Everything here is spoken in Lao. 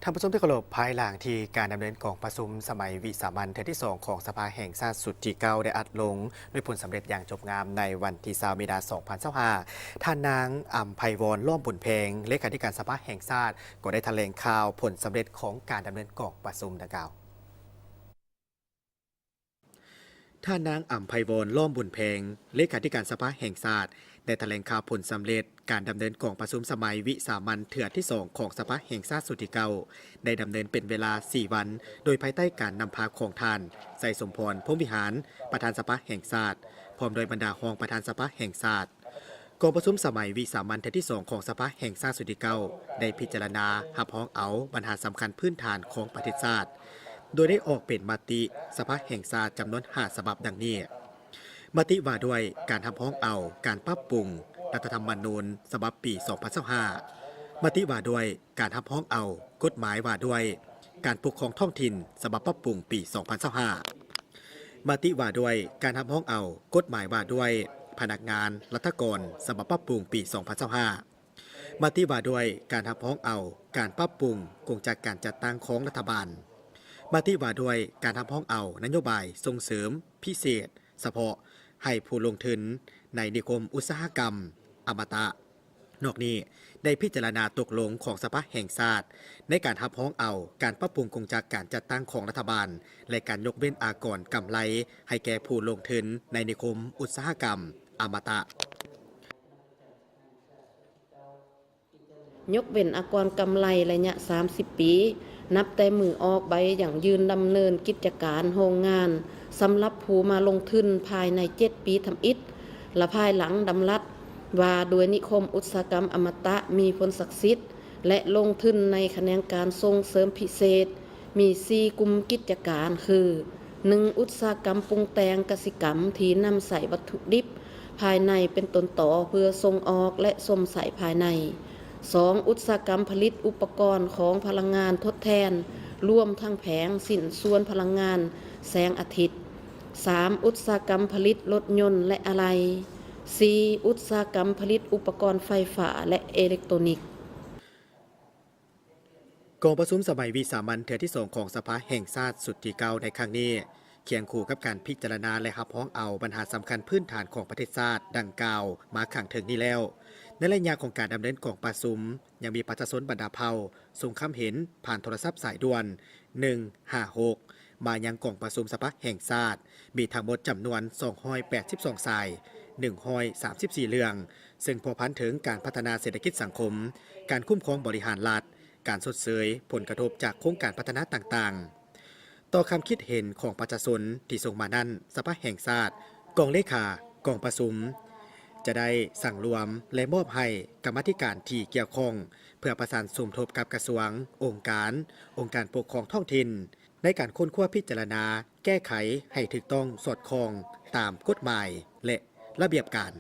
ທ່ານຜູ້ຊົມທີ່ເຄົາລົບ, ພາຍຫຼັງທີ່ການດຳເນີນກອງປະຊຸມສະໄໝວິສາມັນເທື່ອທີສອງຂອງສະພາແຫ່ງຊາດຊຸດທີເກົ້າໄດ້ອັດລົງດ້ວຍຜົນສຳເລັດຢ່າງຈົບງາມໃນວັນທີຊາວ ມີນາ ສອງພັນຊາວຫ້າ, ທ່ານນາງ ອຳໄພວອນ ລ້ອມບຸນແພງ ເລຂາທິການສະພາແຫ່ງຊາດ ກໍໄດ້ຖະແຫຼງຂ່າວຜົນສຳເລັດຂອງການດຳເນີນກອງປະຊຸມດັ່ງກ່າວ. ທ່ານນາງ ອຳໄພວອນ ລ້ອມບຸນແພງ ເລຂາທິການສະພາແຫ່ງຊາດ ໄດ້ຖະແຫຼງຂ່າວຜົນສຳເລັດການດຳເນີນກອງປະຊຸມສະໄໝວິສາມັນເທື່ອທີສອງຂອງສະພາແຫ່ງຊາດຊຸດທີເກົ້າ ໄດ້ດຳເນີນເປັນເວລາສີ່ວັນ ໂດຍພາຍໃຕ້ການນຳພາຂອງທ່ານ ໄຊສົມພອນ ພົມວິຫານ ປະທານສະພາແຫ່ງຊາດ ພ້ອມດ້ວຍບັນດາຮອງປະທານສະພາແຫ່ງຊາດ. ກອງປະຊຸມສະໄໝວິສາມັນເທື່ອທີສອງຂອງສະພາແຫ່ງຊາດຊຸດທີເກົ້າ ໄດ້ພິຈາລະນາຮັບຮອງເອົາບັນຫາສຳຄັນພື້ນຖານຂອງປະເທດຊາດ ໂດຍໄດ້ອອກເປັນມະຕິສະພາແຫ່ງຊາດຈຳນວນຫ້າສະບັບດັ່ງນີ້. ມະຕິວ່າດ້ວຍການຮັບຮອງເອົາການປັບປຸງລັດຖະທຳມະນູນສະບັບປີສອງພັນຊາວຫ້າ, ມະຕິວ່າດ້ວຍການຮັບຮອງເອົາກົດໝາຍວ່າດ້ວຍການປົກຄອງທ້ອງຖິ່ນສະບັບປັບປຸງປີສອງພັນຊາວຫ້າ, ມະຕິວ່າດ້ວຍການຮັບຮອງເອົາກົດໝາຍວ່າດ້ວຍພະນັກງານລັດຖະກອນສະບັບປັບປຸງປີສອງພັນຊາວຫ້າ, ມະຕິວ່າດ້ວຍການຮັບຮອງເອົາການປັບປຸງກົງຈັກການຈັດຕັ້ງຂອງລັດຖະບານ, ມະຕິວ່າດ້ວຍການຮັບຮອງເອົານະໂຍບາຍສົ່ງເສີມພິເສດສະເພາະໃຫ້ຜູ້ລົງທຶນໃນນິຄົມອຸດສາຫະກຳອະມະຕະ. ນອກນີ້ ໄດ້ພິຈາລະນາຕົກລົງຂອງສະພາແຫ່ງຊາດ ໃນການຮັບຮອງເອົາການປັບປຸງກົງຈັກການຈັດຕັ້ງຂອງລັດຖະບານ ແລະ ການຍົກເວັ້ນອາກອນກຳໄລໃຫ້ແກ່ຜູ້ລົງທຶນໃນນິຄົມອຸດສາຫະກຳອະມະຕະ. ຍົກເວັ້ນອາກອນກຳໄລໄລຍະສາມສິບປີ ນັບແຕ່ມື້ອອກໃບຢັ້ງຢືນດຳເນີນກິດຈະການໂຮງງານ ສຳລັບຜູ້ມາລົງທຶນພາຍໃນເຈັດປີທຳອິດ ແລະ ພາຍຫຼັງດຳລັດວ່າດ້ວຍນິຄົມອຸດສາຫະກຳອະມະຕະມີຜົນສັກສິດ ແລະ ລົງທຶນໃນຂະແໜງການສົ່ງເສີມພິເສດ ມີສີ່ກຸ່ມກິດຈະການ ຄື ໜຶ່ງ ອຸດສາຫະກຳປຸງແຕ່ງກະສິກຳທີ່ນຳໃຊ້ວັດຖຸດິບພາຍໃນເປັນຕົ້ນຕໍເພື່ອສົ່ງອອກ ແລະ ຊົມໃຊ້ພາຍໃນ. ສອງ ອຸດສາຫະກຳຜະລິດອຸປະກອນຂອງພະລັງງານທົດແທນ ລວມທັງແຜງ, ຊິ້ນສ່ວນພະລັງງານແສງອາທິດ. ສາມ ອຸດສາຫະກຳຜະລິດລົດຍົນ ແລະ ອາໄຫຼ່. ສີ່ ອຸດສາຫະກຳຜະລິດອຸປະກອນໄຟຟ້າ ແລະ ເອເລັກໂຕນິກ. ກອງປະຊຸມສະໄໝວິສາມັນເທື່ອທີສອງຂອງສະພາແຫ່ງຊາດຊຸດທີເກົ້າໃນຄັ້ງນີ້ ຄຽງຄູ່ກັບການພິຈາລະນາ ແລະ ຮັບຮອງເອົາບັນຫາສຳຄັນພື້ນຖານຂອງປະເທດຊາດດັ່ງກ່າວມາຂ້າງເທິງນີ້ແລ້ວ, ໃນໄລຍະຂອງການດຳເນີນກອງປະຊຸມ ຍັງມີປະຊາຊົນບັນດາເຜົ່າສົ່ງຄຳເຫັນຜ່ານໂທລະສັບສາຍດ່ວນ ໜຶ່ງຫ້າຫົກ ມາຍັງກອງປະຊຸມສະພາແຫ່ງຊາດ ມີທັງໝົດຈຳນວນສອງຮ້ອຍແປດສິບສອງສາຍ, ໜຶ່ງຮ້ອຍສາມສິບສີ່ເລື່ອງ, ເຊິ່ງພົວພັນເຖິງການພັດທະນາເສດຖະກິດສັງຄົມ, ການຄຸ້ມຄອງບໍລິຫານລັດ, ການຊົດເຊີຍຜົນກະທົບຈາກໂຄງການພັດທະນາຕ່າງໆ. ຕໍ່ຄຳຄິດເຫັນຂອງປະຊາຊົນທີ່ສົ່ງມານັ້ນ, ສະພາແຫ່ງຊາດ, ກອງເລຂາກອງປະຊຸມ ຈະໄດ້ສັງລວມ ແລະ ມອບໃຫ້ກຳມາທິການທີ່ກ່ຽວຂ້ອງ ເພື່ອປະສານສົມທົບກັບກະຊວງ, ອົງການ, ອົງການປົກຄອງທ້ອງຖິ່ນ ໃນການຄົ້ນຄວ້າພິຈາລະນາແກ້ໄຂໃຫ້ຖືກຕ້ອງສອດຄ່ອງຕາມກົດໝາຍ ແລະ ລະບຽບການ.